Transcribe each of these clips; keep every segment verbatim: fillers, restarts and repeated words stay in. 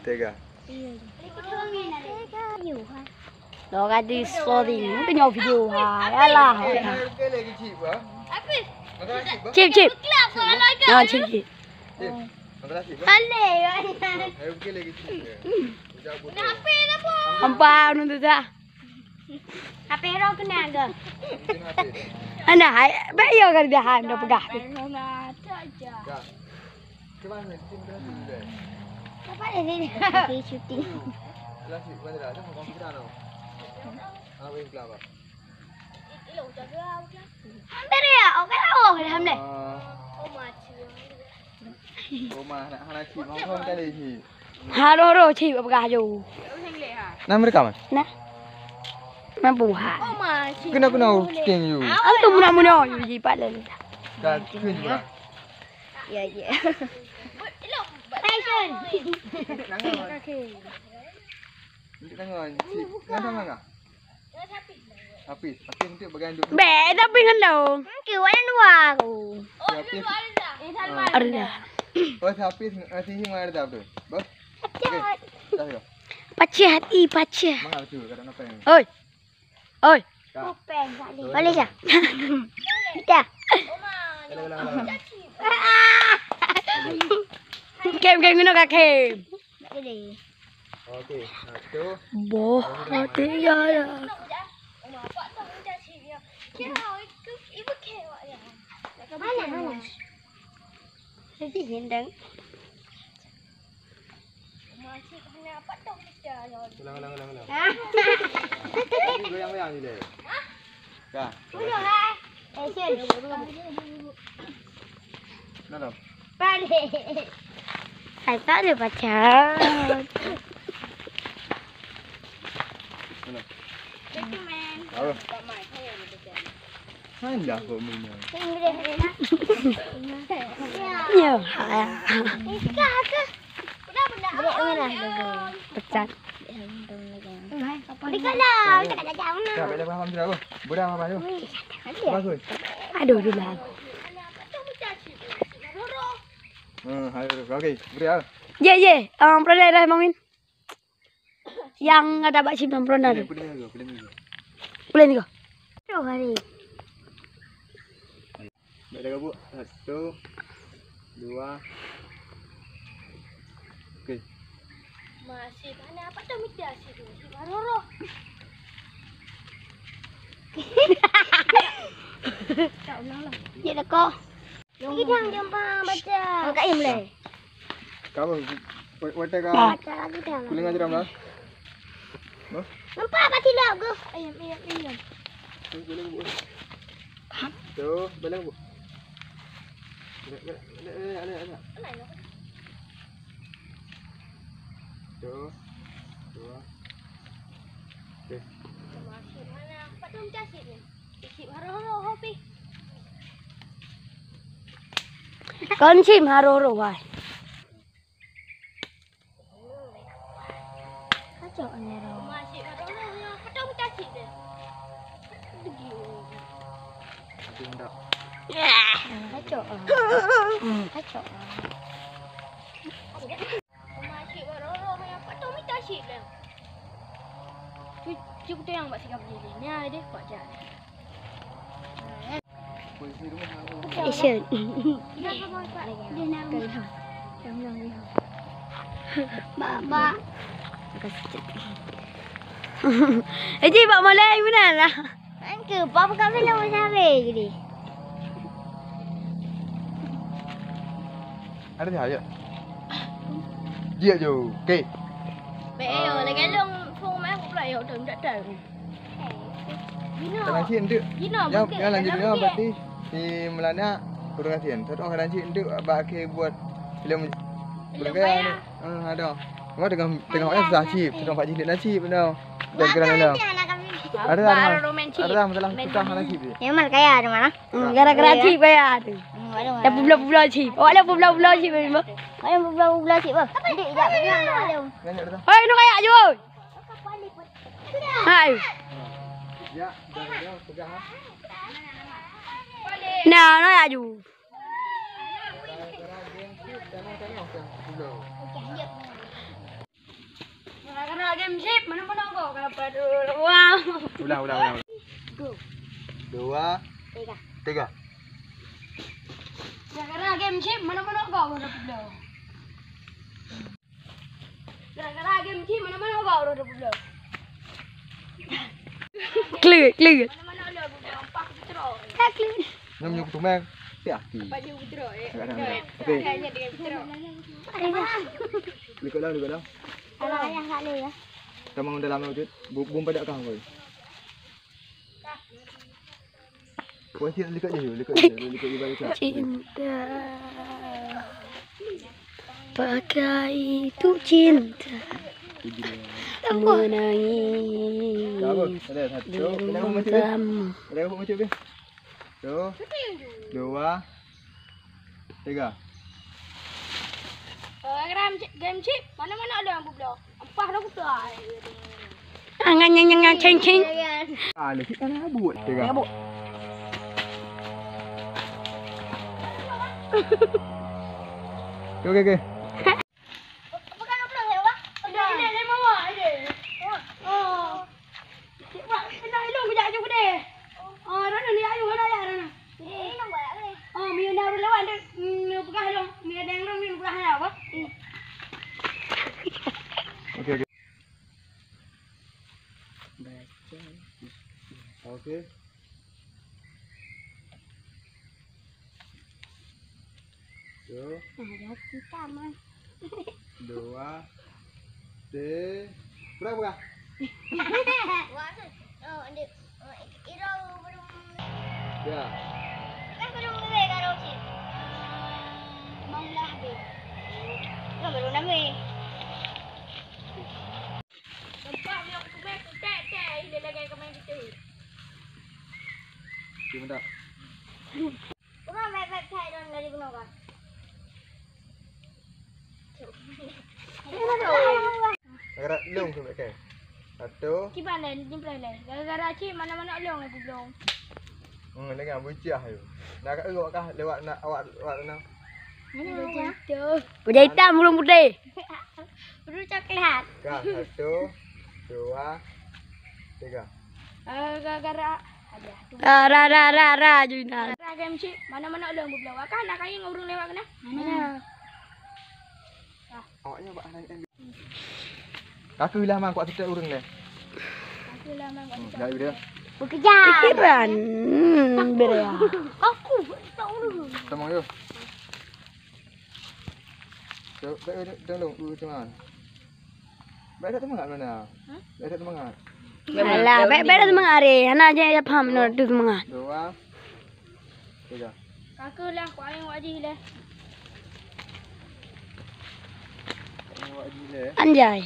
Tega. Lo gadis, sorry. Mungkin nyoe video ha. Yalah. Cip, cip. Nah, cip, cip. Aleh. Ampa nuntu dah. H P roh kena ke? Ana hai, baik ya kan dah hai dah peugah. Syuting. Hampir ya, oke lah, oh, alhamdulillah. Rumah anak hana cip, hong kali ni. Haro-haro cip peugah ju. Nah, merekam? Nah. Mampu ha. Kena-kena syuting you. Antum muna-muna you jipat lalu. Dah, kena juga. Ya, ya. Action. Nangan. Nangan. Cip. Nangan, nangan. Hafiz, Hafiz untuk bagian duduk. Bèk, tapi ngon dong. Engke, wak nyang dua aku. Si Hafiz. Arda. Oh, si Hafiz, eh, si Hima Arda betul. Bah? Okey. Dah, dah. Pacah hati, pacah. Mangat betul, kata napa yang? Oi. Oi. Dah. Boleh ya? Dah. Ulang, ulang, ulang. Kem, kem, guna kaki. Jadi. Okey, satu. Boh, hati ya. Mana, mana? Jadi gendang. Ulang, ulang, ulang, ulang. Goyang-goyang je deh. Dah. Udah, hai. Action. Dah, dah. Balik. Hai, tak ada pacar. Mana? Thank you, man. Apa? Handah kok minum. Ya. Pecat. Dekat lah, dekat lah jauh nah. Dah, baiklah, faham sudah, apa? Bodoh apa, apa, apa? Apa, apa? Aduh, dulu lah. Hmm, ayo, okey, beri ah. Ye, ye. Um, pernah dah bangun? Yang ada bak simpan pernah. Boleh, boleh juga, boleh juga. Boleh juga. Terus hari. Baik, dah gabuk. Satu, dua. Okey. Masih mana apa tu mita situ? Baru roh. Tak ulang lah. Dia dekat. Idang jumpa baca. Angkat im leh. Kamu, wa-, water ka. Baca lagi dah. Kuling aja dah. Nampak apa tidak, Gus? Ayam, ayam, ayam. Tu, boleh bu. Tu, boleh bu. Ada, ada, ada, ada, ada. Tu. Dua. Okey. Kon cim haro-haro wai. Kacau ni ro. Kacau. Uma cit bak roro, nyang pat tom mita cit lé. Cu-, cukup tu nyang bak sikap diri. Ni ai deh, kuat jak. Action. Bak, bak. Eh, cik, bak molai beuna lah. Angke, papa kami nak bersama jadi. Ada dia, ya? Dia je. Okey. Baik, ayo. Ah. Lagi long phone mai aku pula, ya, udah minta tahu. Gina. Kadang cik entuk. Gina, ya, bukit. Ya, lanjut. Dalam dunia bukit. Berarti si Melana kurang kasihan. Satu orang kadang cik entuk bak akhir buat filem. Filem bergaya kaya ni. Hmm, ada. Awak tengah, tengah awak susah cip, tengah pak jilid nasib tau. Dan kerana dah. Ada dah, ada dah masalah susah nasib dia. Memang kaya ada mana? Hmm, gara-gara cip kaya tu. Dah pula-pula cip. Awak dah pula-pula cip memang. Awak dah pula-pula cip bah. Nanti ijak pegang tu ada. Hei, nak kaya je, oi. Hai. Ya, dah, dah, pegang, ha. Nah, nak aju. Gara-gara geng cip, tengok-tengok dah pula. Game sip, mana-mana go, kalau pada. Wow. Ulang, ulang, ulang, ulang. Go. Dua. Tiga. Tiga. Gara-gara game sip, mana-mana go, mana-mana go. Gara-gara game sip, mana-mana go, mana-mana go. Klik, klik. Mana-mana go, mana-mana go. Klik. Nyoe meunyoe kutumeng, pih aki. Apa dia putra, eh? Agak dah. Okey. Hanya dengan putra. Likot lah, likot lah. Kalau ayah tak boleh, ya? Tamong dalam tu, bu-, bum padak kah kau? Kau cik likot je, likot je, likot je, balik kah? Cinta. Pakai itu cinta. Menangis. Tak apa, ada satu. Ada apa macam ni? Ada apa macam ni? Satu, dua, tiga. Eh, game chip, game chip. Mana-mana ada yang bubloh. Empah dah kutu ai. Angan nyang nyang ceng ceng. Ah, ni kita nak buat. Tiga. Ya, Bu. Okey, okey, okey. Bukan bubloh ya, Wak? Ada, ada, ada, ada. Oh. Cik Wak, kena ilong kejap je, Bude. Oh, Rana ni ayu, Rana ya, Rana. Eh, nampak tak boleh? Oh, mi na urang lewat, dia, mm, peugah dong. Mi ada yang dong, mi peugah ya, apa? Hmm. Okey, okey. Baca. Okey. Satu. Nah, dah kita mah. Dua. Tiga. Berapa? Wah, tu. Oh, adik. Oh, ik-, iro belum. Ya. Kan belum boleh kalau cik. Mau lah habis. Kan belum habis. Nampak dia aku main kutek-tek, dia lagi kau main gitu. Okey, mantap. Orang baik-baik cai dalam dari benung kan. Gara-gara lông tu, Mek, kan? Satu. Kiban dah, ni pernah dah. Gara-gara cik mana-mana lông aku belum. Hmm, dengan buciah tu. Nak kat awak kah lewat nak awak, awak sana? Mana awak? Baju hitam, burung putih. Burung coklat. Kah, satu, dua, tiga. Eh, gara-gara, aduh, tu. Ra, ra, ra, ra, ra, Juina. Gara-gara game chip, mana-mana lông bubloh. Kah nak kain ngon ureueng lewat kena? Mana? Awaknya bak anak. Kaku lah mang kuat setek ureueng leh. Kaku lah mang kuat setek. Dah dia. Bekerja. Pikiran. Hmm, beda. Aku tak ureueng. Sama yo. Cok, baik, baik, tolong, uh, teman. Baik dah semangat mana? Hah? Baik dah semangat. Alah, baik, baik dah semangat, Re. Hana aja ya paham, no, tu semangat. Dua. Tiga. Kaku lah, ku ayang wajih leh. Ayang wajih leh. Anjay.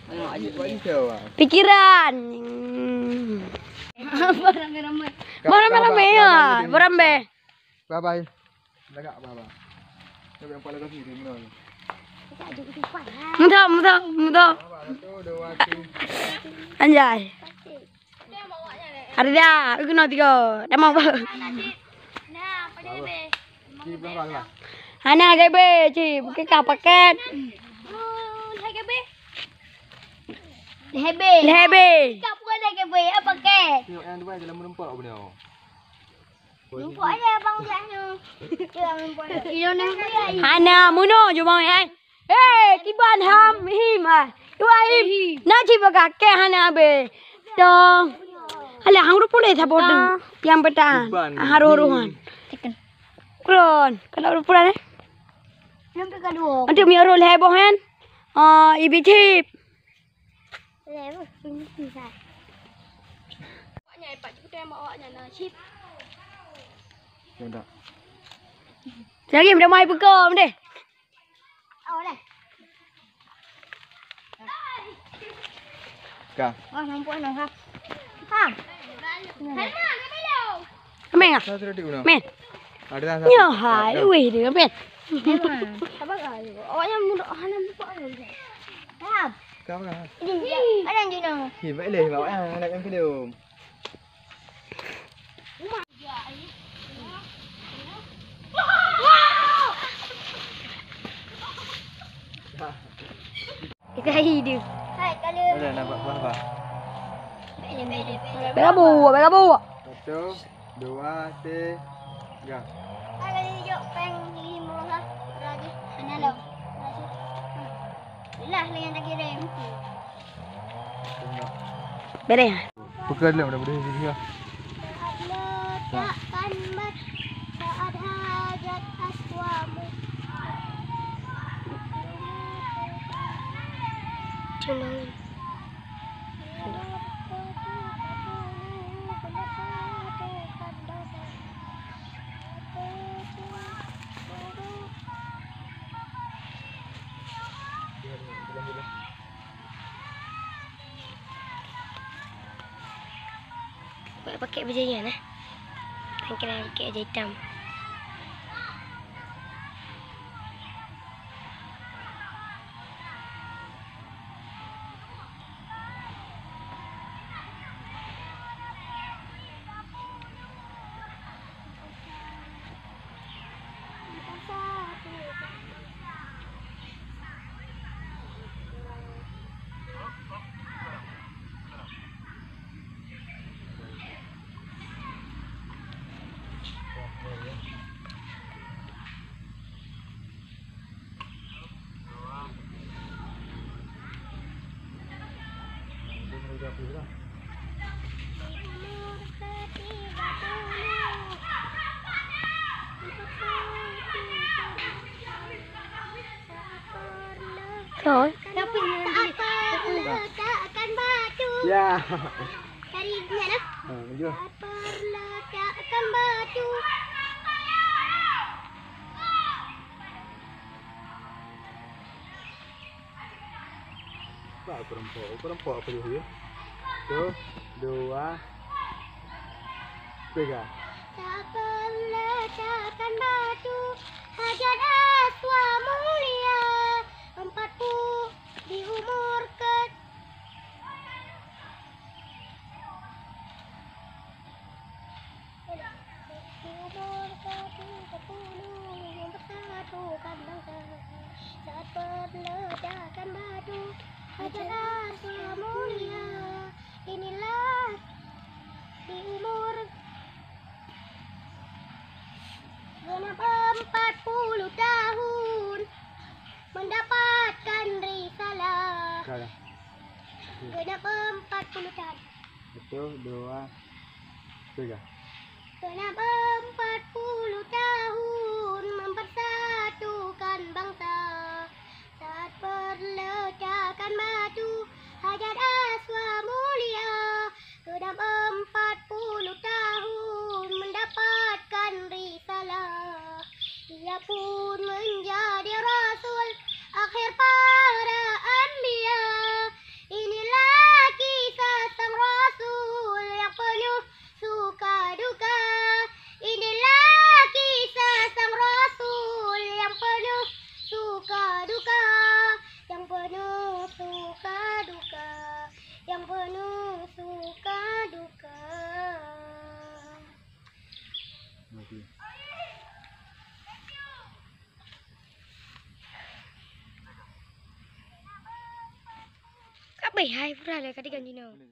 Ayang wajih leh. Pikiran. Barang ramai. Barang ramai ya. Barang ramai. Bye bye. Lagak baba. Tapi yang paling kaki dia menang. Mudah, mudah, mudah. Satu, dua, tiga. Anjay. Ada dah, aku kena tiga. Dah mau. Nah, apa dia ni? Di belakang lah. Hana G B, cik. Bukan kah paket. Oh, hai G B. Hebe. Hebe. Kau pun ada G B, apa paket? Tengok yang dua dalam menempa apa dia? Nampak aja abang udah tu. Dia nampak. Kilo enam puluh ya. Hana muno je bang ai. Eh, kiban ham him ah. Dua him. Nak cik baka ke hana be. Dong. Alah hang rupa le saboh tu. Yang petang. Haru-haruhan. Kron, kalau rupa le. Nampak kedua. Untuk mi ro le boh kan. Ah, ibi chip. Awaknyan, eh, pak, cepetan mak awaknyan, nah, sip. Lagi dah mai peugom deh. Oh, dah. Ka. Oh, nampak dah, ha. Ha. Hai, mak, kat dalam. Ameng ah. Sa sudah diuna. Men. Ada dah. Nyoh hai, weh dia men. Sabar ah. Awaknyan mudah hana buka pun. Faham? Kau lah. Ada yang jina. Hi, baik leh, bawa ah, nak yang kedua. Kita hidup. Hai, Ada nampak buah apa? Berabu, berabu. Satu, dua, tiga. Ada yuk peng lima lah. Lagi. Hana lo. Lah, lagi yang tak kirim. Bereh. Peugah lom dah bereh dia. Saat letakkan batu, saat hajat aswamu. Cuma. Bak pakai baju nyan, eh. Kan kena pakai baju hitam. Betul. Siapa yang ambil? Saat peletakkan batu. Ya. Cari ingat dah. Ha, jom. Saat peletakkan batu. Pak, kelompok, kelompok apa dia, ya? Tu, dua, tiga. Saat peletakkan batu, Hajar Aswad mulia, empat puluh di umur ke-, di umur ketiga puluh mempersatukan bangsa. Saat peletakkan batu, Hajar Aswad mulia, inilah di umur genap empat puluh tahun mendapatkan risalah. Salah. Genap empat puluh tahun. Satu, dua, tiga. Genap empat puluh tahun mempersatukan bangsa. Saat peletakkan batu, Hajar Aswad mulia, genap empat puluh tahun mendapatkan risalah. Ia pun menjadi rasul akhir para anbiya. Inilah kisah sang rasul yang penuh suka duka. Inilah kisah sang rasul yang penuh suka duka, yang penuh suka duka, yang penuh suka duka. Okey. Ka beuh hai pura lé ka diganti nyoe.